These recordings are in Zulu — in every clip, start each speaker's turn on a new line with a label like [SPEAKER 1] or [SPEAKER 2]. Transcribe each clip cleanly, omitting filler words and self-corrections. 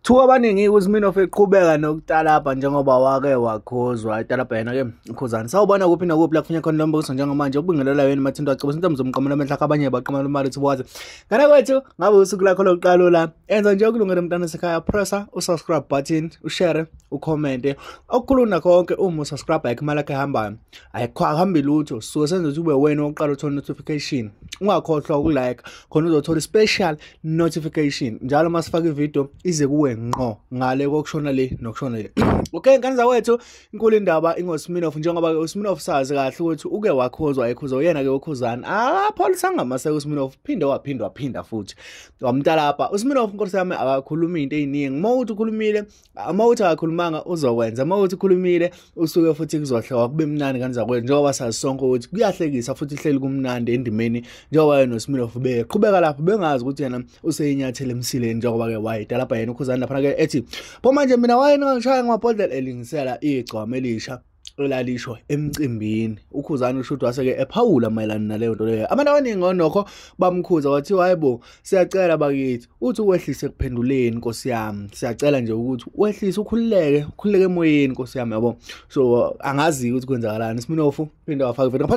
[SPEAKER 1] Kuthiwa abaningi uSminoff eqhubeka nokutalabha njengoba wake wakhuzwa italabha yena ke uKhuzani. Sawubona kuphi nakuphi la kufunye khona lo mbuso njengamanje ubingelela yena Mathinto acebisa into mzomqamela amehla abanye baqamela imali uthi wazi. Ngane kwethu ngabe usuku lakho lokuqala la enza nje okulungele mntana sekhaya pressa usubscribe button ushare ucomment okukhulu nakho konke uma usubscribe ayikho imali yakhe ehambayo ayikho akuhambi lutho so senze ukuthi ube wena oqala uthola notification ungakhohlwa ukulike khona uzothola special notification njalo masifaka ivideo ize kuwe ngqo ngale kokushona le nokushona le. Okay ngane zakwethu inkulu indaba ingoSminoff njengoba ke uSminoff sazi kahle ukuthi uke wakhuzwa ekhuzwa uyena ke uKhuzani akapholisanga amaseko uSminoff phinde waphinda waphinda futhi wamtalapha uSminoff inkosi yami akakhuluma into eziningi uma uthi ukhulumile uma uthi akakhulumanga uzokwenza uma uthi ukhulumile usuke futhi kuzohloka kube mnandi ngane zakwethu njengoba sazi sonke ukuthi kuyahlekisa futhi ihleli kumnandi endimeni njengoba yena noSminoff beqhubeka lapho bengazi ukuthi yena useyinyathele emsileni njengoba ke wayedalapha yena uKhuzani lapha ke ethi pho manje mina wayengangishaya ngamabhodlela elingisela igcwama elisha elalisho emcimbini. uKhuzani ushuthi wase ke ephawula mayelana naleyo nto leyo. Abantu abaningi nokho bamkhuza kwathiwa hayibo siyacela bakithi uthi wehlise kuphenduleni Nkosi yami siyacela nje ukuthi wehlise ukhululeke ukhululeke emoyeni Nkosi yami yabo. So angazi ukuthi kwenzakalani. Sminoff phinde wafaka ivideo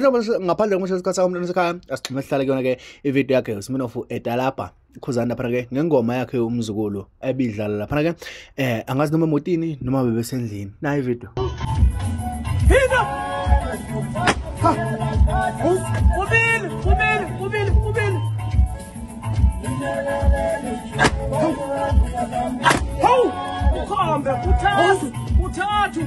[SPEAKER 1] ngaphandle komshado isikhathi sakho umntwana sekhaya asigxime sihlale kuyona ke ivideo yakhe uSminoff edalabha Khuzani lapha ke ngengoma yakhe umzukulu ebidlala lapha ke angazi noma emotini noma bebesendlini nayi ivideo.
[SPEAKER 2] Hina! Kubili, kubili, kubili, kubili. Hawu! Ukhambe, kuthathu, kuthathu.